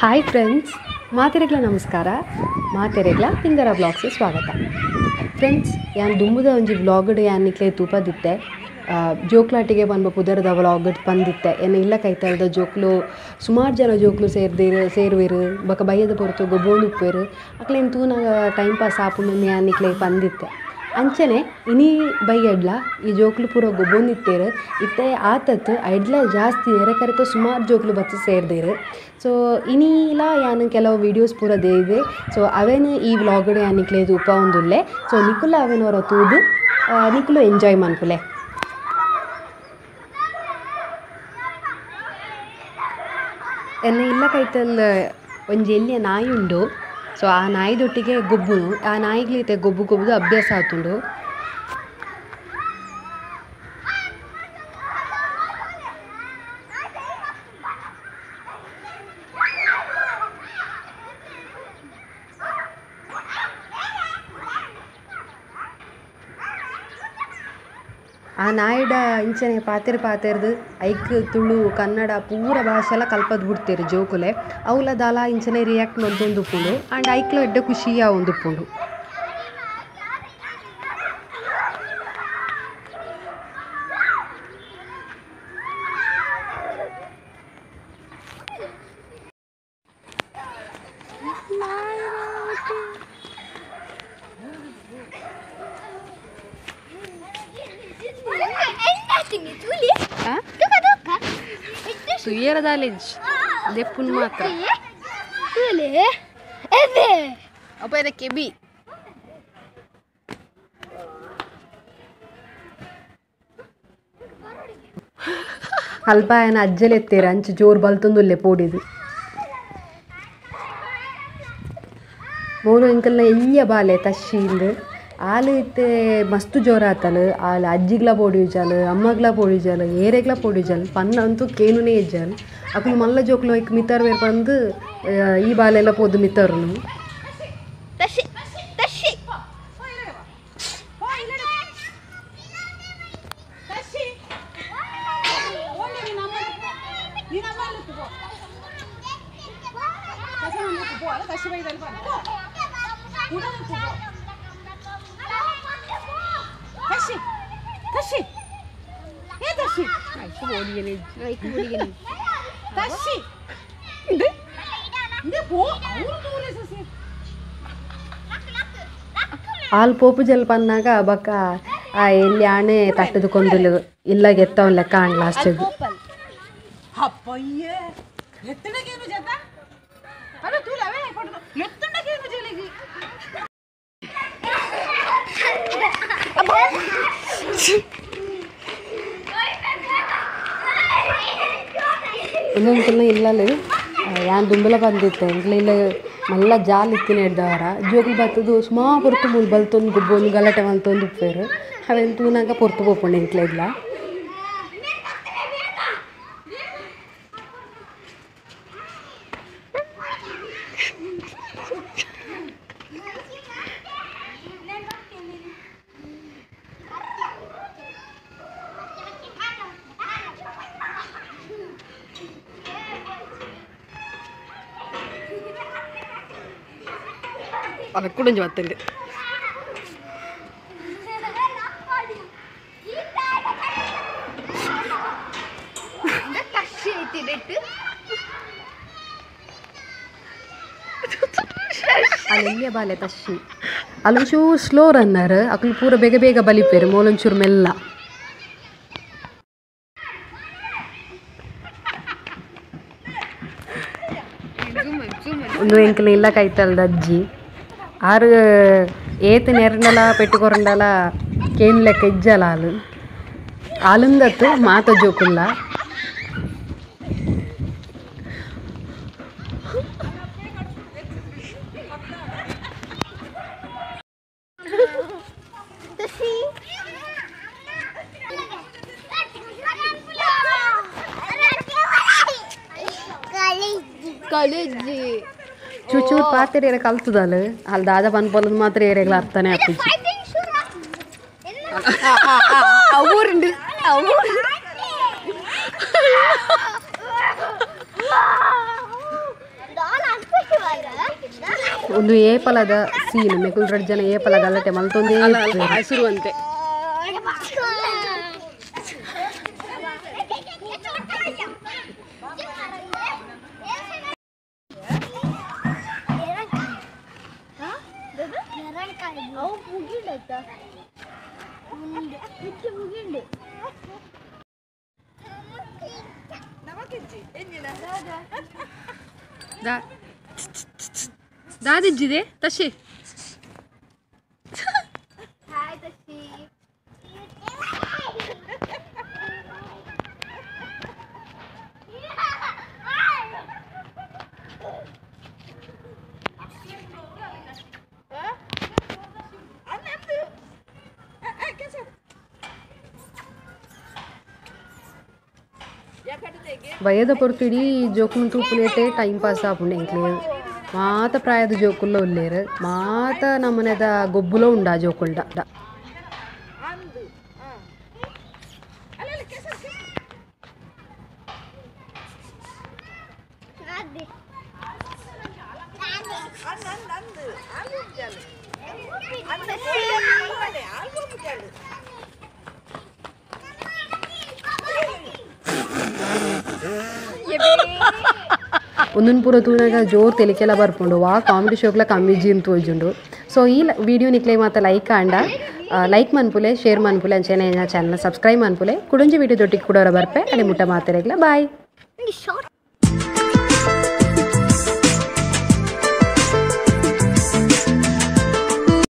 Hi friends, ಮಾತೆರೆಗ್ಲ ನಮಸ್ಕಾರ. ಮಾತೆರೆಗ್ಲ ಪಿಂಗರ vlogs ಸ್ವಾಗತ. Friends, ಯಾನ್ ದುಂಬುದ ಒಂಜಿ ವ್ಲಾಗ್ಡ್ ಯಾನ್ ನಿಕ್ಲೆ ತೂಪದಿತ್ತೆ. ಜೋಕ್ಲಾಟಿಗೆ ಪನ್ಪ ಪುದರ್ದ ವ್ಲಾಗ್ ಪಂದಿತ್ತೆ. ಎನ್ನ ಇಲ್ಲ ಕೈತಲ್ದ ಜೋಕ್ಲು ಸುಮಾರು ಜನ ಜೋಕ್ಲು ಸೇರ್ದಿರು ಸೇರುವೆರು ಬೊಕ ಬಯ್ಯದ ಪೊರ್ತು ಗೊಬ್ಬೊಂದು ಉಪ್ಪುವೆರು. ಅಕ್ಲೆನ್ ತೂನಗ ಟೈಮ್ ಪಾಸ್ ಆಪುಂಡು ಯಾನ್ ನಿಕ್ಲೆ ಪಂದಿತ್ತೆ. ಅಂಚನೆ ಇನಿ ಬಯ್ಯಡ್ಲ ಈ ಜೋಕ್ಲು ಪೂರ ಗೊಬ್ಬೊಂದಿತ್ತೇರು. ಇತ್ತೆ ಆತತ್ ಐಡ್ಲ ಜಾಸ್ತಿ ನೆರೆಕರೆತ ಸುಮಾರು ಜೋಕ್ಲು ಬತ್ತ್ ಸೇರ್ದೇರು. ಸೊ ಇನಿಲ ಯಾನ್ ಕೆಲವು ವೀಡಿಯೋಸ್ ಪೂರ ದೇದೆ. ಸೊ ಅವೇನು ಈ ವ್ಲಾಗ್ಡ್ ಯಾನ್ ನಿಕ್ಲೆ ತೂಪಾವೊಂದುಲ್ಲೆ. ಸೊ ನಿಕುಲ ಅವೇನು ಒರ ತೂದು ನಿಕುಲು ಎಂಜಾಯ್ ಮನ್ಪುಲೆ. ಎನ್ನ ಇಲ್ಲ ಕೈತಲ್ ಒಂಜಿ ಎಲ್ಯ ನಾಯಿ ಉಂಡು. ಸೊ ಆ ನಾಯಿದೊಟ್ಟಿಗೆ ಗೊಬ್ಬುನು. ಆ ನಾಯಿಗ್ಲೀತೆ ಗೊಬ್ಬು ಗೊಬ್ಬುದು ಅಭ್ಯಾಸ ಆತುಂಡು. ಆ ನಾಯಿಡ ಇಂಚನೆ ಪಾತೆರ್ ಪಾತೆರ್ದು ಐಕ್ ತುಳು ಕನ್ನಡ ಪೂರ ಭಾಷೆಲ ಕಲ್ಪದ್ ಬಿಡ್ತೇರು ಜೋಕುಲೆ. ಅವುಲ ದಾಲ ಇಂಚನೆ ರಿಯಾಕ್ಟ್ ಮಲ್ತೊಂದುಪ್ಪುಂಡು. ಆಂಡ್ ಐಕ್ಲ ಎಡ್ಡೆ ಖುಷಿ ಆವೊಂದುಪ್ಪುಂಡು. ಸುಯ್ಯರದಾಲೆಜ್ ದೆಪ್ಪುನ್ ಮಾತ್ರ ಅಪ್ಪ ಇದಕ್ಕೆ ಬಿ ಅಲ್ಪ ಏನ ಅಜ್ಜಲೆತ್ತೀರ ಅಂಚು ಜೋರು ಬಲ್ತೊಂದುಲ್ಲೆ ಪೋಡಿದು. ಮೋಲು ಎಂಕಲ್ನ ಎಲ್ಯ ಬಾಲೆ ತಶೀಂದು ಆಲು ಇತ್ತೆ ಮಸ್ತ್ ಜೋರಾತಲು. ಆಲು ಅಜ್ಜಿಗ್ಲ ಪೋಡಿಜಾಲು, ಅಮ್ಮಗ್ಲ ಪೋಡಿಜಾಲು, ಏರೆಗ್ಲ ಪೋಡಿಜಾಲು, ಪನ್ನ ಅಂತೂ ಕೇನುನೇ ಇಜ್ಜಾಲು. ಅಕುಲು ಮಲ್ಲ ಜೋಕ್ಲು ಐಕ್ ಮಿತ್ತರ್ ಬೇರ್ ಪಂದು ಈ ಬಾಲೆಲ್ಲ ಪೋದು ಮಿತ್ತರ್ನು. ಆಲ್ ಪೋಪು ಜಲ್ ಪನ್ನಾಗ ಬಕ್ಕ ಆ ಎಲ್ಲಿ ಆಣೆ ತಟ್ಟದು ಕೊಂದುಲು ಇಲ್ಲ ಗೆತ್ತವನ್ ಲೆಕ್ಕ ಆಣ್ ಲಾಸ್ಟ್. ಒಂದೊಂದು ಇಲ್ಲಲ್ಲಿ ಯಾನ್ ದುಂಬಲ ಬಂದಿತ್ತೆ. ಎಂಕ್ಲ ಇಲ್ಲ ಮಲ್ಲ ಜಾಲ್ ಇತ್ತಿನ ಹಿಡ್ದವರ ಜೋಕ್ಲು ಬತ್ತದು ಸುಮಾ ಪೊರ್ತು ಮೂಲು ಬಲ್ತೊಂದು ಗೊಬ್ಬೊಂದು ಗಲಾಟೆ ಮಲ್ತೊಂದು ಉಪ್ಪೇರು. ಅವೇನು ತೂನಾಗ ಪೊರ್ತು ಪೋಪುಂಡು ಎಂಕ್ಲ ಇಲ್ಲ. ಕುಡಂಜಿ ಬತ್ತಂಡು ಅಲ್ಲೆಲ್ಲಿಯ ಬಾಲೆ ತಶಿ ಅಲ್ಲೊಂಚೂರು ಸ್ಲೋ ರನ್ನರ್. ಅಕುಲು ಪೂರ ಬೇಗ ಬೇಗ ಬಲಿಪೇರು, ಮೋಲೊಂಚೂರು ಮೆಲ್ಲ. ಒಂದು ಎಂಕಲ ಇಲ್ಲ ಕೈತಲ್ದ ಅಜ್ಜಿ ಆರು ಏತ್ ನೆರ್ನಲ ಪೆಟ್ಟುಕೊರಂಡಲ ಕೇನ್ ಲೆಕ್ಕ ಇಜ್ಜಲ ಆಲು ಆಲುಂದತ್ತು ಮಾತ ಜೋಕುಲ್ಲ. ಚೂಚೂರು ಪಾತೆರೆ ಕಲ್ತದಲ್ಲ ಅಲ್ಲಿ ದಾದ ಪನ್ಪೊಲದು ಮಾತ್ರ ಏರೆಗ್ಲ ಅರ್ಥನೇ ಆಪಿಜಿ. ಒಂದು ಏಪಲದ ಸೀನ್ ಮೆಕುಲ್ ರಡ್ಡ್ ಜನ ಏಪಲ ಗಲಾಟೆ ಮಲ್ತೊಂದೇ ಹಸುರುವಂತೆ. ದಾದಿಜ್ಜಿದೆ ತಶಿ ಬಯದ ಪೊರ್ತುಡಿ ಜೋಕುಲು ತೂಪುನೇಟೆ ಟೈಮ್ ಪಾಸ್ ಆಪುಂಡು ಎಂಕ್ಲೆ. ಮಾತ ಪ್ರಾಯದ ಜೋಕುಲ್ಲ ಉಲ್ಲೇರು ಮಾತ ನಮ್ಮನೆದ ಗೊಬ್ಬುಲ ಉಂಡ ಜೋಕುಲ್ಡ. ಒಂದೊಂದು ಪೂರ ತೂನಾಗ ಜೋರು ತೆಲಿಕೆಲ್ಲ ಬರ್ಪುಂಡು ವಾ ಕಾಮಿಡಿ ಶೋಕ್ಲ ಕಮ್ಮಿ ಜೀನ್ ತೋಜುಂಡು. ಸೊ ಈ ವಿಡಿಯೋ ನಿಕ್ಲೆ ಮಾತ ಲೈಕ್ ಆಂಡ ಲೈಕ್ ಮನ್ಪುಲೆ ಶೇರ್ ಮನ್ಪುಲೆ ಅಂಚನೆ ಚಾನಲ್ ಸಬ್ಸ್ಕ್ರೈಬ್ ಮನ್ಪುಲೆ. ಕುಡೊಂಜಿ ವಿಡಿಯೋ ದೊಟ್ಟಿಗೆ ಕೂಡ ಬರ್ಪೆ ಅಲ್ಲಿ ಮುಟ್ಟ ಮಾತಾಡಗ್ಲ. ಬಾಯ್.